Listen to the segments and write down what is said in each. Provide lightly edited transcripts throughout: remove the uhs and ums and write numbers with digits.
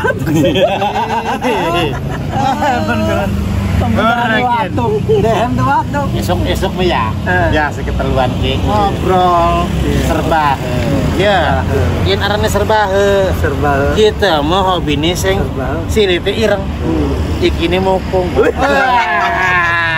watuk. Bener. Watuk. Dehem tuh watuk. Esok-esok mah ya. Ya seketerluan ki ngobrol serba. Ya. Yen arane serba. Serba. Kita mah hobine sing silite ireng. Ikine mokong.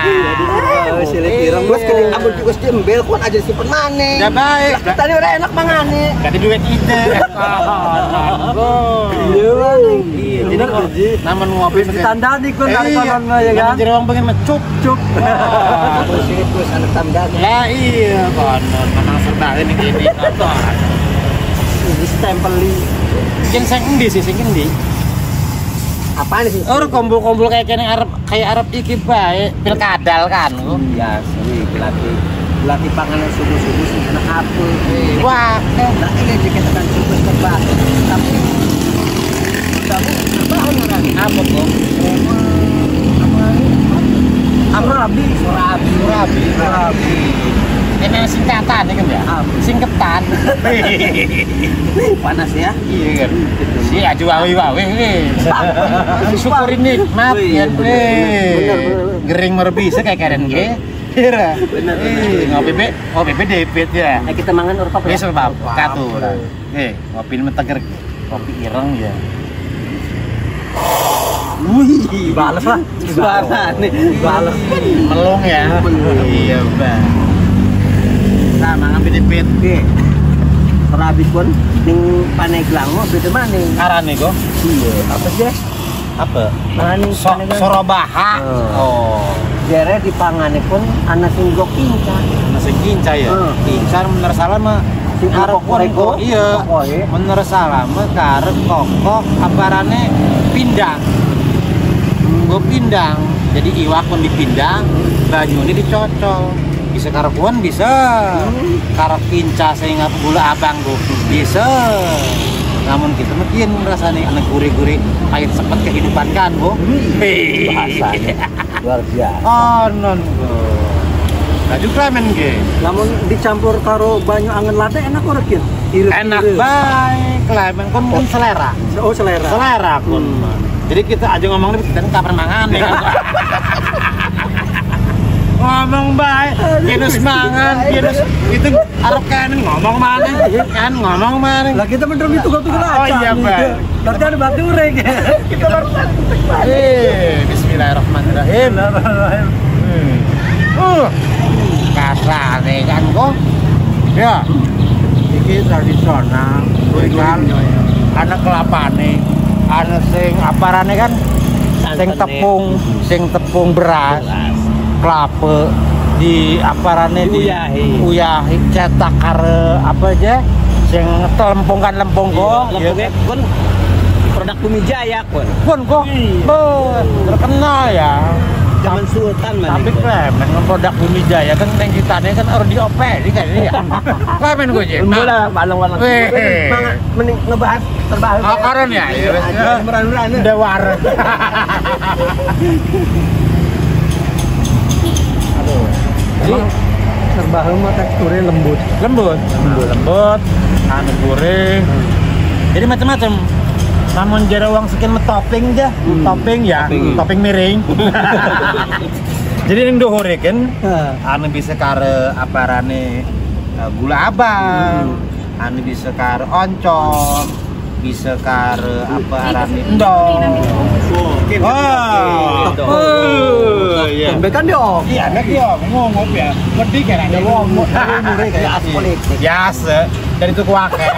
Jadi silit ireng wis kene ambil juga diembel kuat aja simpen maneh. Ya baik. Tadi ora enak mangane. Ganti duit ide. Iya, jadi namun ngopi ditandani kun dari konon mah ya kan. Jadi wong pengen mecup cup. Silit wis anak tandani. Lah iya konon menang serba ini gini nonton. Wis tempeli. Yang sing endi sih sing endi? Apaan sih? Or kumpul-kumpul kayak kene arep kayak arep iki bae pilkadal kan. Iya, sih berarti panganan subuh-subuh sing enak apa? Wah, nah ini dikatakan subuh serba. Tapi kamu apa orang? Apa kok? Apa rabi? Surabi. Ini singkatan ya kan ya? Singketan. Panas ya? Iya kan. Si aja wawi-wawi ini. Syukurin nikmat ya. Bener. Gering merbisa kayak karen ge. Iya. Bener. Ngopi be, ngopi be debit ya. Nah, kita mangan urpap ya. Wis urpap katuran. Ngopi meteger. Kopi ireng ya. Wih, bales lah. Suarane bales. Melung ya. Iya, Bang. Nah, mangan bidit. Serabi pun ning Paneglang mah beda maning. Arane kok? Iya, apa sih? Apa? Maning Sorobaha. Oh. Jere di pangane pun ana sing go kinca. Ana sing kinca ya. Kinca bener salah mah sing arep kok. Iya. Bener salah mah karep kokoh aparane pindang. Go pindang. Jadi iwak pun dipindang, banyune dicocol. Bisa karepuan bisa, karep kinca sehingga gula abang bu bisa. Namun kita mungkin rasanya anak gurih-gurih pahit sepet kehidupan kan bu. Bahasanya luar biasa. Oh non bu. Laju klemen ge. Namun dicampur karo banyu angen lade enak ora kin? Enak bae, klemen kon mungkin selera. Oh selera. Selera pun. Jadi kita aja ngomong nih kita kapan mangan ya kan. Ngomong baik, genus mangan, genus itu arep kan ngomong maneh, kan ngomong maneh. Lah kita bener itu tugal Oh iya, Pak. Berarti ada batu rek. Kita baru Bismillahirrahmanirrahim. Kasane kan kok. Ya. Iki tradisional, kan ana kelapane, ana sing aparane kan sing tepung beras. Kelapa di aparane di uyahi cetak kare apa aja sing telempungkan lempung kok. Lempungnya pun produk Bumi Jaya pun. Pun kok. Terkenal ya. Zaman Sultan mana. Tapi klemen produk Bumi Jaya kan neng kitane kan harus diopeni kayaknya ya. Klemen gue je. Bola balong-balong. Mending ngebahas terbaru. Oh, koron ya. Meran-meran. Dewar. Jadi serba mah teksturnya lembut. Lembut, anu goreng. Jadi macam-macam. Namun jare uang sekian topping aja, topping ya, topping miring. Jadi ning dhuwure kan anu bisa kare aparane gula abang, anu bisa kare oncom, bisa kare aparane endong. Wah, iya. Kan dia. Iya, nek dia ngomong ya. Wedi kira ada wong mure kayak as politik. Biasa, dari tuku akeh.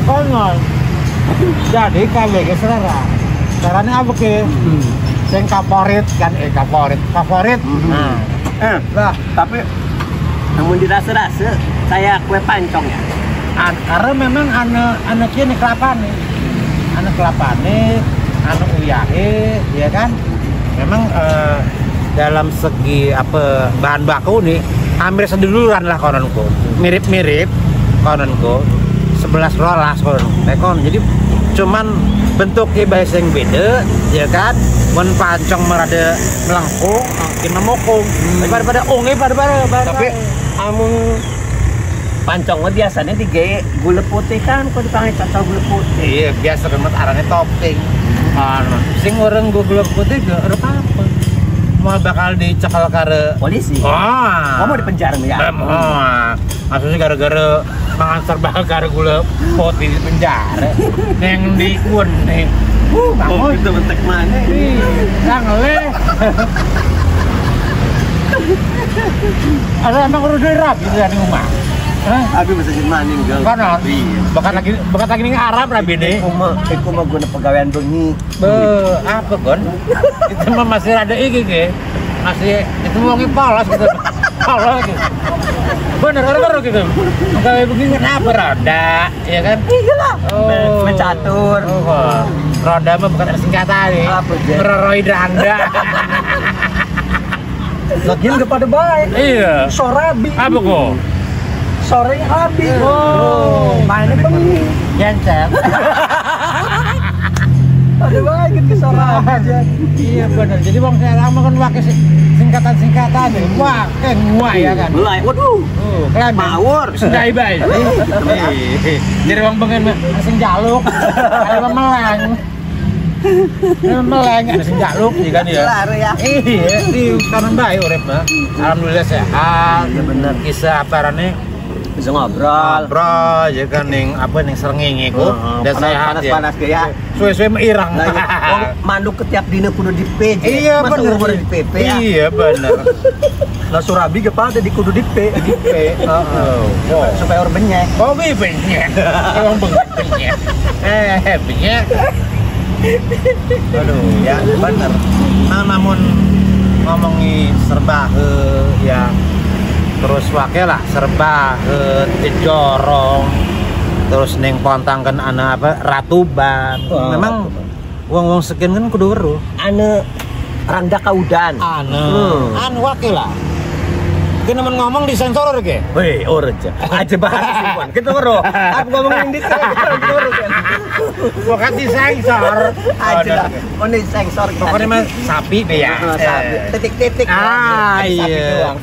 Konon. Jadi kabeh selera. Selerane apa ke? Sing favorit kan favorit. Favorit. Nah. Lah, tapi namun dirasa-rasa saya kue pancong ya. Karena memang anak ini kelapane. Anak kelapane, anak uyahe, ya kan? Memang dalam segi apa bahan baku nih hampir seduluran lah kononku. Mirip-mirip kononku. 11 rolas kononku. Jadi cuman bentuknya bahasa yang beda, ya kan? Mun pancong merada melengkung, mungkin memukung. Pada unge pada. Tapi amun Pancong mah biasanya digawe gula putih kan, kok dipanggil cocol gula putih. Iya, biasa banget arane topping. Anu, sing orang gula putih gak ora apa-apa. Mau bakal dicekal karo polisi. Oh. Kamu di penjara ya? Oh. Maksudnya gara-gara mangan serba karo gula putih di penjara. Neng di kun nih. Mau itu bentek mana? Sangle. Ada emang udah rapi di rumah. Abi bisa jadi maning gal. Kono. Bakat lagi ning Arab rabi nih. Iku mah guna pegawaian bengi. Be, apa gon? Itu mah masih rada iki ge. Masih itu wonge polos gitu. Polos gitu. Bener bener gitu. Pegawai bengi kenapa roda, ya kan? Iya lah. Oh. Mencatur. Oh. Roda mah bukan singkatan nih. Ngeroroi randa. Lagian gak pada baik. Iya. Sorabi. Apa kok? Sore rabi. Oh, mainnya bengi. Gencet. Pada baik ke sore aja. Iya bener. Jadi wong Serang mah kan wake singkatan-singkatan ya. Wah, ngua ya kan. Mulai. Waduh. Mawur. Sendai bae. Jadi wong bengen sing jaluk, ada meleng. Meleng ada sing jaluk ya kan ya. Iya, di kanan bae urip mah. Alhamdulillah sehat. Iya bener. Kisah aparane bisa ngobrol. Ngobrol ya kan ning apa ning srengenge iku. Dan sehat ya. Panas-panas ya. Suwe-suwe ireng. Wong manuk ketiap dina kudu di P. Iya bener. Kudu di PP ya. Iya bener. Lah surabi ge pada di kudu di P. Di P. Heeh. Supaya orang benyek. Oh, benyek. Wong benyek. Benyek. Aduh, ya bener. Nah, namun ngomongi serbahe ya. Terus wake lah serba jorong terus neng pontang kan ana apa ratuban. Oh, memang wong-wong sekian kan kudu weruh ane rangda kaudan ane anu wake lah kena men ngomong di sensor ke weh ora aja bahas simpan kita weruh aku ngomongin di sensor kan bukan di sensor aja lah di sensor pokoknya mah sapi be ya sapi titik-titik ah iya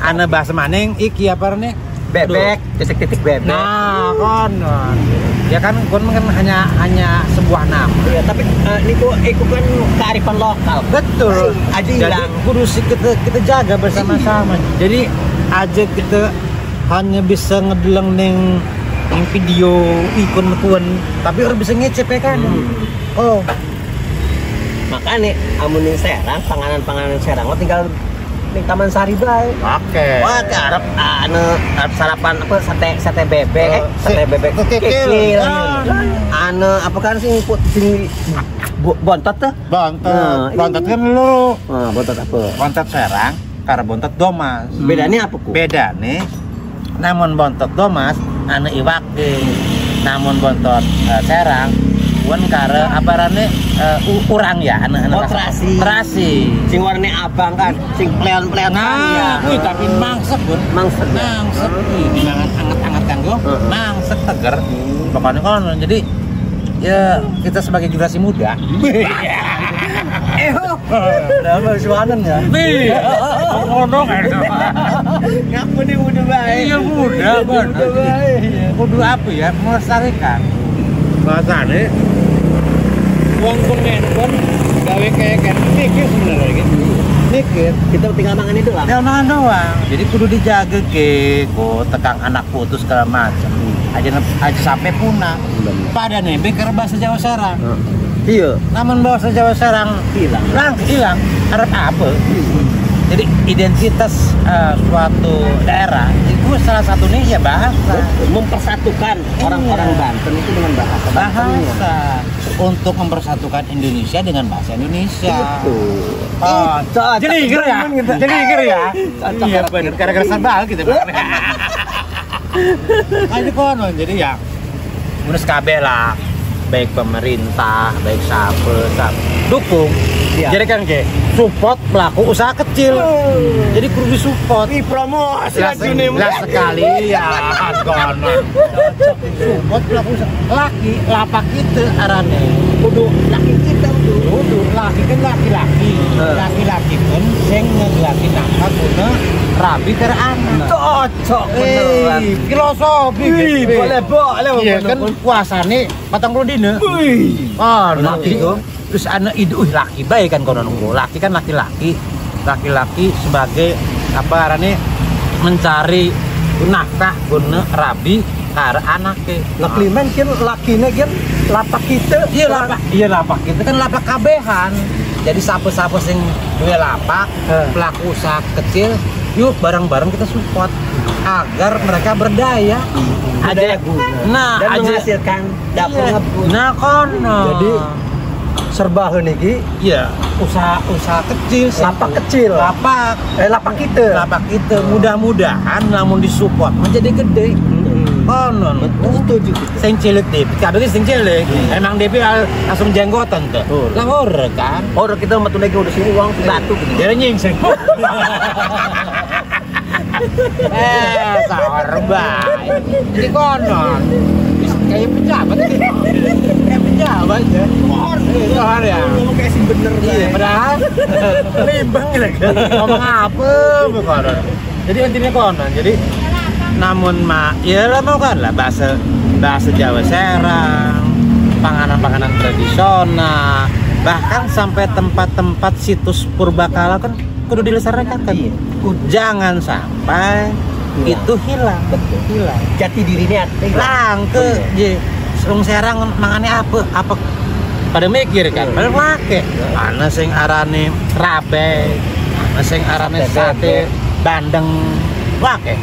ana bahasa maning iki apa nih bebek titik-titik bebek nah konon ya kan kon kan hanya sebuah nama ya tapi niku iku kan kearifan lokal betul aja hilang kudu kita jaga bersama-sama jadi aja kita hanya bisa ngedeleng neng video ikon mekuan tapi orang bisa ngecep ya kan oh makanya amun ning Serang panganan-panganan Serang lo tinggal ning Taman Sari bae. Oke. Wah, ke arep anu arep sarapan apa sate bebek, sate bebek kikil. Anu apa kan sing sing bontot tuh? Bontot. Bontot kan lu. Heeh, bontot apa? Bontot Serang karo bontot Domas. Bedanya apa ku? Bedane namun bontot Domas anu iwake. Namun bontot Serang wan karo aparane urang ya anak-anak oh, terasi. Terasi. Sing warnane abang kan, sing pleon-pleon nah, ya. Kuwi tapi mangsek, Bun. Mangsek. Mangsek iki dimangan anget-anget kanggo mangsek teger. Pokoknya kono. Jadi ya kita sebagai generasi muda. Udah suanen ya. Nih. Ngono kan. Ngaku nih muda bae. Iya muda, muda bae. Kudu apa ya melestarikan. Bahasane wong pengen pun gawe kayak kan mikir sebenarnya gitu. Mikir kita tinggal mangan itu lah. Tinggal mangan doang. Jadi kudu dijaga ke kok tekang anak putus segala macam. Aja sampai punah. Pada nih mikir bahasa Jawa Serang. Iya. Namun bahasa Jawa Serang hilang. Hilang. Arep apa? Jadi identitas suatu daerah itu salah satunya ya bahasa. Mempersatukan orang-orang Banten itu dengan bahasa. Bahasa untuk mempersatukan Indonesia dengan bahasa Indonesia. Itu. Oh, jadi mikir ya. Jadi mikir ya. Iya benar. Gara-gara sambal gitu. Nah, itu konon. Jadi ya menurut kabeh lah, baik pemerintah, baik siapa, dukung. Ya. Jadi kan kayak support pelaku usaha kecil. Jadi kudu support. Ini promosi lah sekali ya konon. Support pelaku usaha. Laki lapak kita arane. Kudu laki kita kudu. Laki kan laki-laki. Laki-laki pun sing ngelaki nafkah guna rabi karo anak. Cocok beneran. Filosofi. Boleh boleh. Iya kan puasane 40 dina. Oh, laki tuh. Terus anak ide laki bae kan kono nunggu. Laki kan laki-laki. Laki-laki sebagai apa arane mencari nafkah guna rabi karo anake. Lah klimen kin lakine kin lapak kita. Iya lapak. Iya lapak kita kan lapak kabehan. Jadi sapa-sapa sing duwe lapak, pelaku usaha kecil, yuk bareng-bareng kita support agar mereka berdaya. Ada guna. Nah, dan menghasilkan dapur ngebut. Nah, kono. Jadi serba niki iya, usaha-usaha kecil, lapak kecil, lapak lapak kita. Lapak kita mudah-mudahan namun disupport menjadi gede. Kono. Setuju. Sing cilik DP, kabeh sing cilik. Emang DP langsung jenggotan tuh. Lah ora kan. Ora kita metu lagi udah sini uang batu gitu. Jadi nyingsing. Sahur bae. Jadi kono. Kayak pejabat ini. Kayak pejabat ya. Kohor ya. Ngomong kayak sing bener. Iya, padahal limbang lagi. Ngomong apa kono. Jadi intinya kono. Jadi namun mak ya lah mau kan lah bahasa Jawa Serang, panganan-panganan tradisional, bahkan sampai tempat-tempat situs purbakala kan kudu dilestarikan kan. Iya. Jangan sampai hilang. Itu hilang. Betul. Hilang. Jati dirinya hilang ke wong Serang mangane apa? Apa pada mikir kan, pada lake. Ana sing arane rabe, ana sing arane sate bandeng. Wake.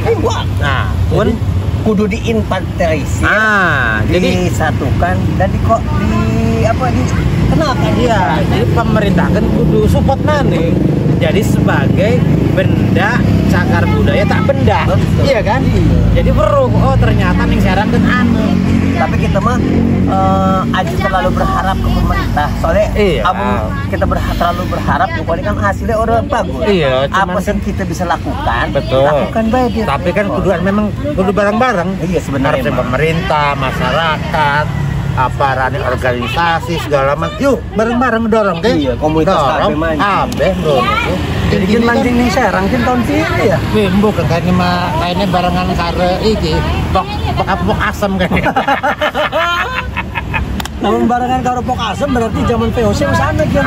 Nah, pun kudu diinventarisir. Ah, jadi disatukan dan di apa dikenalkan. Iya, jadi pemerintah kan kudu support mana? Jadi sebagai benda cagar budaya tak benda. Betul. Iya kan? Iya. Jadi perlu oh ternyata ning Serang kan anu. Tapi kita mah aja terlalu berharap ke pemerintah. Soalnya iya. Kita terlalu berharap pokoknya kan hasilnya orang bagus. Iya, apa sih kita bisa lakukan? Betul. Lakukan baik ya. Tapi kan kudu memang kudu bareng-bareng. Iya sebenarnya. Pemerintah, masyarakat, aparat organisasi segala macam. Yuk bareng-bareng dorong ke. Iya, komunitas dorong. Kabeh dorong. Jadi kan mancing ning Serang kan tahun sini ya. Wih, mbok kayaknya mah kayaknya barengan karo iki pok pok asem kayaknya. Namun barengan karo pok asem berarti zaman VOC wis ana kan.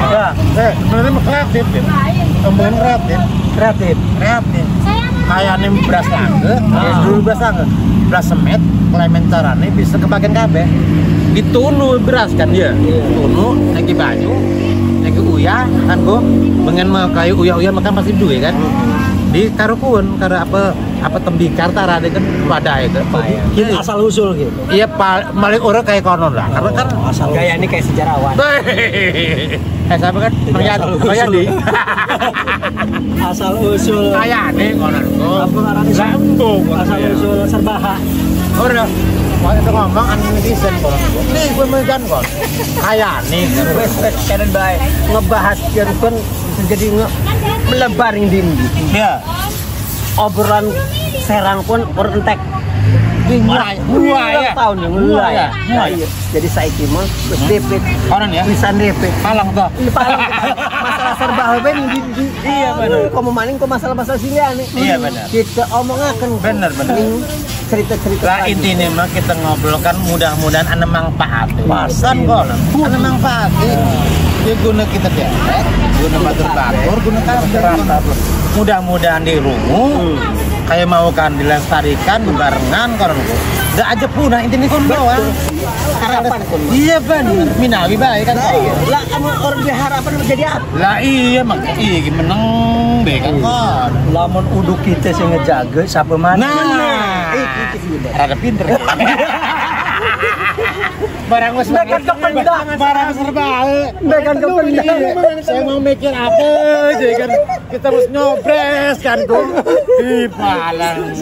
Ya, sebenarnya mah kreatif ya. Omongan kreatif. Kreatif. Kreatif. Kayaknya beras langge, dulu beras langge. Beras semet, klemen carane bisa kebagian kabeh. Ditunu beras kan ya. Tunu niki banyu, niki uyah kan go. Bengen mah kayu uyah-uyah makan pasti duwe kan. Di karo kuun karo apa tembikar tarane kan wadah itu. Iya, asal usul gitu. Iya, paling ora kayak konon lah. Karena kan asal gaya ini kayak sejarawan. Siapa kan? Mayadi. Asal usul. Kayane konon. Apa ngarane? Asal usul serbaha. Ora. Waktu itu ngomong anu netizen konon. Nih gue megan kon. Kayane wes keren bae ngebahas kan jadi melebar di Iya. Obrolan Serang pun entek. Mulai tahun yang mulai. Jadi saiki mah wis DP. Konon ya? Pisan DP. Palang toh. Palang. Masalah serba ben di. Iya bener. Kok mau maning kok masalah-masalah sini ane. Iya bener. Kita omongaken. Bener bener. Cerita-cerita. Lah intinya mah kita ngobrol kan mudah-mudahan ana manfaat. Kan kono. Ana manfaat. Ya guna kita dewek, guna batur-batur, guna kabeh. Mudah-mudahan dirungu. Kayak mau kan dilestarikan bebarengan kono. Nggak aja punah intinya kon doang. Harapan kon. Iya bener, minawi bae kan. Lah kamu orang diharapan menjadi apa? Lah iya mak iya meneng be kan kon. Lamun uduk kita sing ngejaga siapa mana? Nah, iki rada pinter. Barang wis Bekan kependak, barang serba. Bekan kependak. Saya mau mikir apa jadi kan kita harus nyobres kan tuh. Di palang.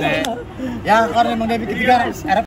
Ya orang emang dia bikin tiga Arab